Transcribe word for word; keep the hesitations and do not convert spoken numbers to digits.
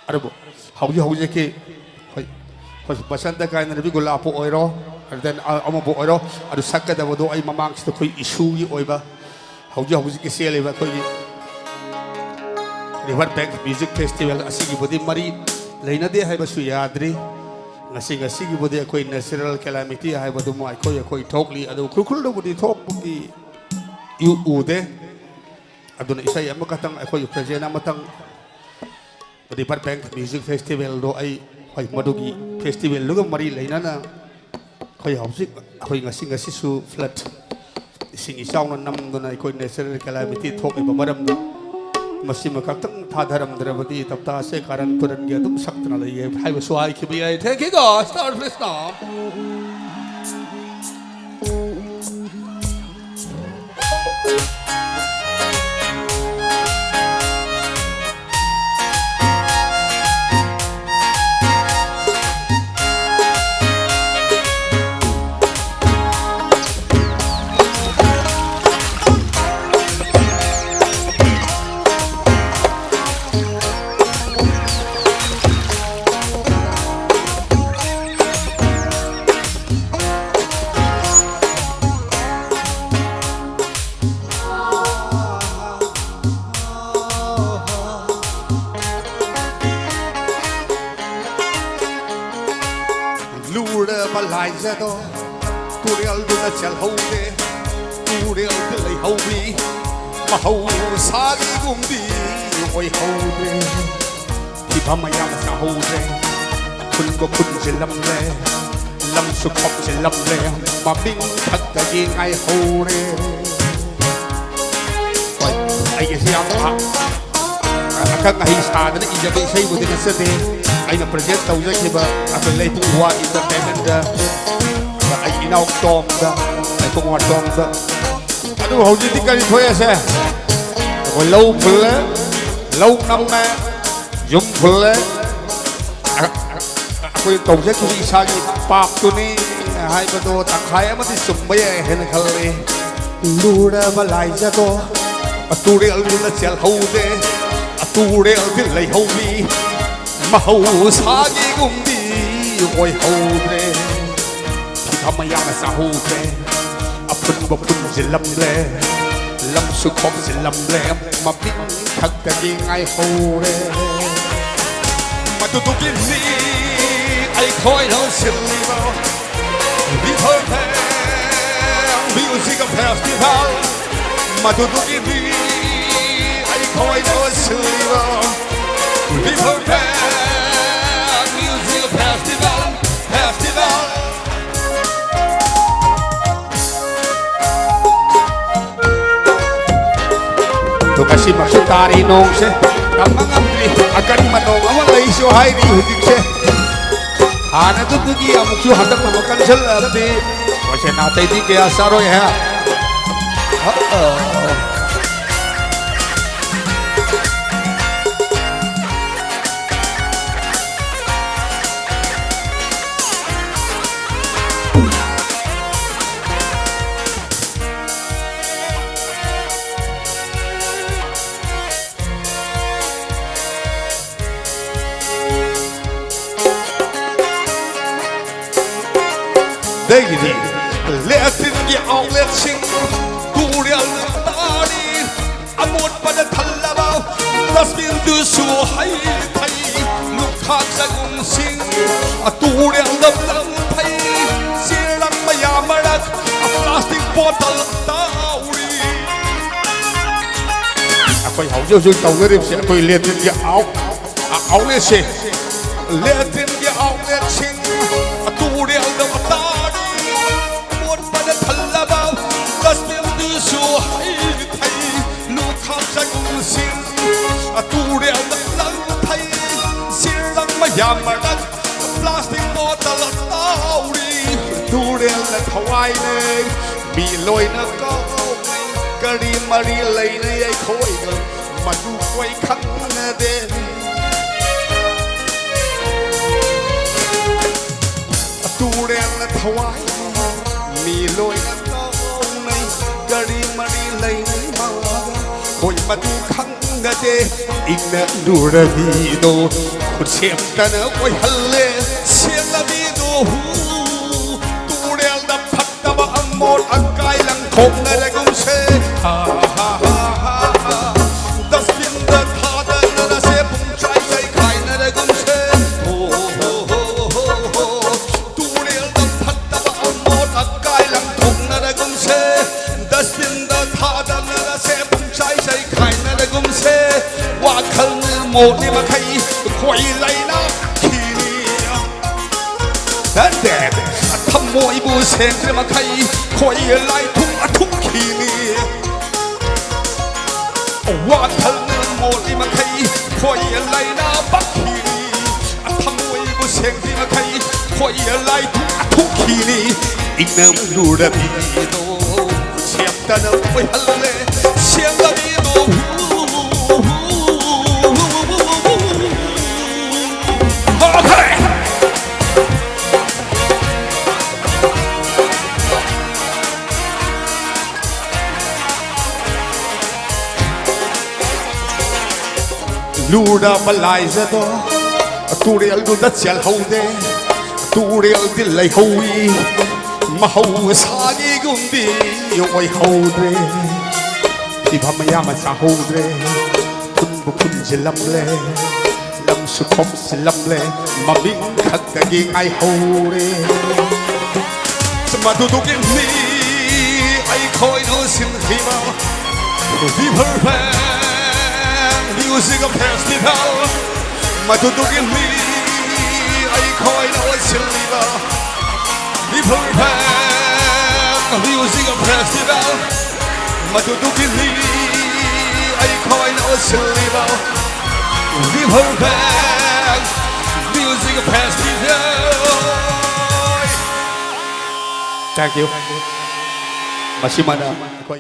ꯑꯗꯨꯕꯨ ꯍꯧꯖꯤꯛ ꯍꯧꯖꯤꯛꯀꯤ ꯍꯣꯏ, ꯍꯣꯏ, ꯕꯁꯟꯇ ꯒꯥꯏꯅ ꯔꯕꯤꯒꯨꯂꯥꯞꯄꯨ ꯑꯣꯏꯔꯣ, ꯑꯗꯨꯗ ꯑꯃꯕꯨ ꯑꯣꯏꯔꯣ, ꯑꯗꯨ ꯁꯛꯀꯗꯕꯗꯣ ꯑꯩ ꯃꯃꯥꯡꯁꯤꯗ ꯑꯩꯈꯣꯏ ꯏꯁꯨꯒꯤ ꯑꯣꯏꯕ ꯍꯧꯖꯤꯛ ꯍꯧꯖꯤꯛꯀꯤ ꯆꯦꯜꯂꯤꯕ ꯑꯩꯈꯣꯏꯒꯤ ꯔꯤꯚꯔ ꯕꯦꯡꯛ ꯃ꯭ꯌꯨꯖꯤꯛ ꯐꯦꯁꯇꯤꯚꯦꯜ ꯑꯁꯤꯒꯤꯕꯨꯗꯤ ꯃꯔꯤ ꯂꯩꯅꯗꯦ ꯍꯥꯏꯕꯁꯨ ꯌꯥꯗ꯭ꯔꯤ꯫ ꯉꯁꯤ ꯉꯁꯤꯒꯤꯕꯨꯗꯤ ꯑꯩꯈꯣꯏ ꯅꯦꯆꯔꯦꯜ ꯀꯦꯂꯥꯃꯤꯇꯤ ꯍꯥꯏꯕꯗꯨꯃ ꯑꯩꯈꯣꯏ ꯑꯩꯈꯣꯏ ꯊꯣꯛꯂꯤ, ꯑꯗꯨ ꯈꯨꯔꯈꯨꯜꯗꯕꯨꯗꯤ ꯊꯣꯛꯄꯒꯤ ꯏꯎ ꯎꯗꯦ꯫ ꯑꯗꯨꯅ ꯏꯁꯩ ꯑꯃꯈꯛꯇꯪ, ꯑꯩꯈꯣꯏꯒꯤ ꯄ꯭ꯔꯖꯦꯟ ꯑꯃꯇꯪ ꯔꯤꯚꯔ ꯕꯦꯡꯛ ꯃ꯭ꯌꯨꯖꯤꯛ ꯐꯦꯁꯇꯤꯚꯦꯜꯗꯣ ꯑꯩ, ꯍꯣꯏ, ꯃꯗꯨꯒꯤ ꯐꯦꯁꯇꯤꯚꯦꯜꯗꯨꯒ ꯃꯔꯤ ꯂꯩꯅꯅ ꯑꯩꯈꯣꯏ ꯍꯧꯖꯤꯛ, ꯑꯩꯈꯣꯏ ꯉꯁꯤ, ꯉꯁꯤꯁꯨ ꯐ꯭ꯂꯠ ꯏꯁꯤꯡ ꯏꯆꯥꯎꯅ ꯅꯝꯗꯨꯅ ꯑꯩꯈꯣꯏ ꯅꯦꯆꯔꯦꯜ ꯀꯦꯂꯥꯃꯤꯇꯤ ꯊꯣꯛꯂꯤꯕ ꯃꯔꯝꯅ ꯃꯁꯤꯃ ꯈꯛꯇꯪ ꯊꯥꯊꯔꯝꯗ꯭ꯔꯕꯗꯤ ꯇꯞꯇꯥꯁꯦ ꯀꯥꯔꯟ ꯇꯨꯔꯟꯒꯤ ꯑꯗꯨꯝ ꯁꯛꯇꯅ ꯂꯩꯌꯦ ꯍꯥꯏꯕꯁꯨ ꯍꯥꯏꯈꯤꯕ ꯌꯥꯏ꯫ Thank you, God. Star, please, now. ꯂꯨꯔꯕ ꯂꯥꯏꯖꯗꯣ ꯇꯨꯔꯦꯜꯗꯨꯗ ꯆꯦꯜꯍꯧꯗꯦ, ꯇꯨꯔꯦꯜꯗ ꯂꯩꯍꯧꯏ꯫ ꯃꯍꯧꯁꯥꯒꯤꯒꯨꯝꯗꯤ ꯑꯣꯏꯍꯧꯗ꯭ꯔꯦ꯫ ꯐꯤꯕꯝ ꯌꯥꯝ ꯆꯥꯍꯧꯗ꯭ꯔꯦ꯫ ꯈꯨꯟꯕꯨ ꯈꯨꯟꯖꯤꯜꯂꯝꯂꯦ, ꯂꯝꯁꯨ ꯈꯣꯝꯖꯤꯜꯂꯝꯂꯦ, ꯃꯃꯤꯡ ꯈꯛꯇꯒꯤ ꯉꯥꯏꯍꯧꯔꯦ꯫ ꯍꯣꯏ, ꯑꯩꯒꯤꯁꯤ ꯌꯥꯝ ꯑ-, ꯑꯈꯪ ꯑꯍꯩ ꯁꯥꯗꯅ ꯏꯖꯕ ꯏꯁꯩꯕꯨꯗꯤ ꯅꯠꯆꯗꯦ꯫ ꯑꯩꯅ ꯄ꯭ꯔꯖꯦꯟ ꯇꯧꯖꯈꯤꯕ ꯑꯩꯈꯣꯏ ꯂꯩꯄꯨꯡ ꯋꯥ ꯏꯟꯇꯔꯇꯦꯟꯃꯦꯟꯗ, ꯑꯩ ꯏꯅꯥꯎ ꯇꯣꯝꯗ, ꯂꯩꯄꯨꯡ ꯋꯥ ꯇꯣꯝꯗ꯫ ꯑꯗꯨ ꯍꯧꯖꯤꯛꯇꯤ ꯀꯔꯤ ꯊꯣꯛꯑꯦꯁꯦ? ꯑꯩꯈꯣꯏ ꯂꯧ ꯐꯨꯜꯂꯦ, ꯂꯧ ꯅꯝꯃꯦ, ꯌꯨꯝ ꯐꯨꯜꯂꯦ꯫ ꯑ-, ꯑ-, ꯑꯩꯈꯣꯏ ꯇꯧꯖꯈꯤꯕ ꯏꯁꯥꯒꯤ ꯄꯥꯞꯇꯨꯅꯤ ꯍꯥꯏꯕꯗꯣ ꯇꯪꯈꯥꯏ ꯑꯃꯗꯤ ꯆꯨꯝꯕ ꯌꯥꯏ ꯍꯥꯏꯅ ꯈꯜꯂꯤ꯫ ꯂꯨꯔꯕ ꯂꯥꯏꯖꯗꯣ ꯑꯇꯨꯔꯦꯜꯗꯨꯅ ꯆꯦꯜꯍꯧꯗꯦ, ꯑꯇꯨꯔꯦꯜꯗꯤ ꯂꯩꯍꯧꯔꯤ꯫ ꯃꯍꯧꯁꯥꯒꯤꯒꯨꯝꯗꯤ ꯑꯣꯏꯍꯧꯗ꯭ꯔꯦ꯫ ꯐꯤꯐꯝ ꯃꯌꯥꯝꯅ ꯆꯥꯍꯧꯗ꯭ꯔꯦ꯫ ꯑꯄꯨꯟꯕ ꯄꯨꯟꯁꯤꯜꯂꯝꯂꯦ꯫ ꯂꯝꯁꯨ ꯈꯣꯝꯖꯤꯜꯂꯝꯂꯦ꯫ ꯃꯃꯤꯡ ꯈꯛꯇꯒꯤ ꯉꯥꯏꯍꯧꯔꯦ꯫ ꯃꯗꯨꯗꯨꯒꯤꯅꯤ ꯑꯩꯈꯣꯏꯅ ꯁꯤꯜꯂꯤꯕ River Band Music Festival꯫ ꯃꯗꯨꯗꯨꯒꯤꯅꯤ ꯑꯩꯈꯣꯏꯅ ꯁꯤꯜꯂꯤꯕ River Band Music Festival, Festival꯫ ꯑꯗꯣ ꯉꯁꯤꯃꯛꯁꯨ ꯇꯥꯔꯤ ꯅꯣꯡꯁꯦ, ꯇꯝꯕ ꯉꯝꯗ꯭ꯔꯤ꯫ ꯑꯀꯟꯕ ꯅꯣꯡ ꯑꯃ ꯂꯩꯁꯨ ꯍꯥꯏꯔꯤ ꯍꯧꯖꯤꯛꯁꯦ꯫ ꯍꯥꯟꯅꯗꯨꯗꯒꯤ ꯑꯃꯨꯛꯁꯨ ꯍꯟꯗꯛꯅ ꯑꯃꯨꯛ ꯀꯟꯁꯤꯜꯂꯛꯑꯗꯤ ꯑꯩꯈꯣꯏꯁꯦ ꯅꯥꯇꯩꯗꯤ ꯀꯌꯥ ꯆꯥꯔꯣꯏ ꯍꯥꯏ꯫ ꯑ-ꯑ꯫ ꯑꯗꯒꯤꯗꯤ ꯂꯦꯇ꯭ꯔꯤꯟꯒꯤ ꯑꯥꯎꯠꯂꯦꯠꯁꯤꯡ ꯇꯨꯔꯦꯜ ꯇꯥꯔꯤ꯫ ꯑꯃꯣꯠꯄꯅ ꯊꯜꯂꯕ ꯗꯁꯕꯤꯟꯗꯨꯁꯨ ꯍꯩꯊꯩ꯫ ꯂꯨꯈꯥꯛ ꯆꯒꯨꯝꯁꯤꯡ ꯇꯨꯔꯦꯜꯗ ꯂꯪꯐꯩ꯫ ꯆꯦꯔꯪ ꯃꯌꯥꯝ ꯃꯔꯛ ꯄ꯭ꯂꯥꯁꯇꯤꯛ ꯕꯣꯇꯜ ꯇꯥꯍꯧꯔꯤ꯫ ꯑꯩꯈꯣꯏ ꯍꯧꯖꯤꯛ ꯍꯧꯖꯤꯛ ꯇꯧꯅꯔꯤꯕꯁꯦ ꯑꯩꯈꯣꯏ ꯂꯦꯇ꯭ꯔꯤꯟꯒꯤ ꯑꯥꯎꯠ ꯑꯥꯎꯠꯂꯦꯠꯁꯦ, ꯂꯦꯇ꯭ꯔꯤꯟꯒꯤ ꯑꯥꯎꯠꯂꯦꯠꯁꯤꯡ ꯇꯨꯔꯦꯜꯗ ꯇꯥꯔꯤ꯫ ꯑꯃꯣꯠꯄꯅ ꯊꯜꯂꯕ ꯗꯁꯕꯤꯟꯗꯨꯁꯨ ꯍꯩꯊꯩ꯫ ꯂꯨꯈꯥꯛ ꯆꯒꯨꯝꯁꯤꯡ ꯇꯨꯔꯦꯜꯗ ꯂꯪꯊꯩ꯫ ꯆꯦꯔꯪ ꯃꯌꯥꯝ ꯃꯔꯛ ꯄ꯭ꯂꯥꯁꯇꯤꯛ ꯕꯣꯇꯜ ꯇꯥꯍꯧꯔꯤ꯫ ꯇꯨꯔꯦꯜꯅ ꯊꯋꯥꯏꯅꯩ꯫ ꯃꯤ ꯂꯣꯏꯅ ꯀꯥꯎꯅꯩ꯫ ꯀꯔꯤ ꯃꯔꯤ ꯂꯩꯅꯩ ꯑꯩꯈꯣꯏꯒ? ꯃꯗꯨ ꯀꯣꯏ ꯈꯪꯅꯗꯦ꯫ ꯇꯨꯔꯦꯜꯅ ꯊꯋꯥꯏ ꯃꯤ ꯂꯣꯏꯅ ꯀꯥꯎꯅꯩ꯫ ꯀꯔꯤ ꯃꯔꯤ ꯂꯩꯅꯩ ꯃꯥꯒ? ꯈꯣꯏ ꯃꯗꯨ ꯈꯪꯅꯗꯦ꯫ ꯏꯪꯅ ꯂꯨꯔꯕꯤꯗꯣ ꯈꯨꯠꯁꯦꯝꯇꯅ ꯑꯣꯏꯍꯜꯂꯦ ꯁꯦꯜꯂꯕꯤꯗꯣ ꯍꯨ꯫ ꯇꯨꯔꯦꯜꯗ ꯐꯠꯇꯕ ꯑꯃꯣꯠ ꯑꯀꯥꯏ ꯂꯪꯊꯣꯛꯅꯔꯒꯨꯝꯁꯦ꯫ ꯍꯥ, ꯍꯥ, ꯍꯥ, ꯍꯥ, ꯍꯥ꯫ ꯗꯁꯕꯤꯟꯗ ꯊꯥꯗꯅꯔꯁꯦ, ꯄꯨꯡꯆꯥꯏ ꯆꯥꯏꯈꯥꯏꯅꯔꯒꯨꯝꯁꯦ꯫ ꯍꯣ, ꯍꯣ, ꯍꯣ, ꯍꯣ, ꯍꯣ꯫ ꯇꯨꯔꯦꯜꯗ ꯐꯠꯇꯕ ꯑꯃꯣꯠ ꯑꯀꯥꯏ ꯂꯪꯊꯣꯛꯅꯔꯒꯨꯝꯁꯦ꯫ ꯗꯁꯕꯤꯟꯗ ꯊꯥꯗꯅꯔꯁꯦ, ꯄꯨꯡꯆꯥꯏ ꯆꯥꯏꯈꯥꯏꯅꯔꯒꯨꯝꯁꯦ꯫ ꯋꯥꯈꯜꯅ ꯃꯣꯠꯂꯤ ꯃꯈꯩ ꯈꯣꯏ ꯂꯥꯏꯅ ꯈꯤꯅꯤ꯫ ꯅꯠꯇꯦ, ꯊꯃꯣꯏꯕꯨ ꯁꯦꯡꯗ꯭ꯔꯤ ꯃꯈꯩ ꯈꯣꯏ ꯂꯥꯏ ꯊꯨꯝ ꯑꯊꯨꯝ ꯈꯤꯅꯤ꯫ ꯋꯥꯈꯜꯅ ꯃꯣꯠꯂꯤ ꯃꯈꯩ ꯈꯣꯏ ꯂꯥꯏꯅ ꯄꯛꯈꯤꯅꯤ꯫ ꯊꯃꯣꯏꯕꯨ ꯁꯦꯡꯗ꯭ꯔꯤ ꯃꯈꯩ ꯈꯣꯏ ꯂꯥꯏ ꯊꯨꯝ ꯑꯊꯨꯝ ꯈꯤꯅꯤ꯫ ꯏꯅꯝ ꯂꯨꯔꯕꯤꯗꯣ ꯁꯦꯝꯇꯅ ꯑꯣꯏꯍꯜꯂꯦ ꯁꯦꯝꯂꯕꯤꯗꯣ꯫ Okay꯫ ꯂꯨꯔꯕ ꯂꯥꯏꯖꯗꯣ ꯇꯨꯔꯦꯜꯗꯨꯗ ꯆꯦꯜꯍꯧꯗꯦ꯫ ꯇꯨꯔꯦꯜꯗꯤ ꯂꯩꯍꯧꯏ, ꯃꯍꯧꯁꯥꯒꯤꯒꯨꯝꯗꯤ ꯑꯣꯏꯍꯧꯗ꯭ꯔꯦ꯫ ꯐꯤꯕꯝ ꯌꯥꯝꯅ ꯆꯥꯍꯧꯗ꯭ꯔꯦ꯫ ꯈꯨꯟꯕꯨ ꯈꯨꯟꯖꯤꯜꯂꯝꯂꯦ, ꯂꯝꯁꯨ ꯈꯣꯝꯖꯤꯜꯂꯝꯂꯦ, ꯃꯃꯤꯡ ꯈꯛꯇꯒꯤ ꯉꯥꯏꯍꯧꯔꯦ꯫ ꯃꯗꯨꯗꯨꯒꯤꯅꯤ ꯑꯩꯈꯣꯏꯅ ꯁꯤꯟꯈꯤꯕ River Bank Music Festival꯫ ꯃꯗꯨꯗꯨꯒꯤꯅꯤ ꯑꯩꯈꯣꯏꯅ ꯁꯤꯜꯂꯤꯕ River Bank Music Festival꯫ ꯃꯗꯨꯗꯨꯒꯤꯅꯤ ꯑꯩꯈꯣꯏꯅ ꯁꯤꯜꯂꯤꯕ River Bank Music Festival꯫ Thank you꯫ ꯃꯁꯤꯃꯅ ꯑꯩꯈꯣꯏ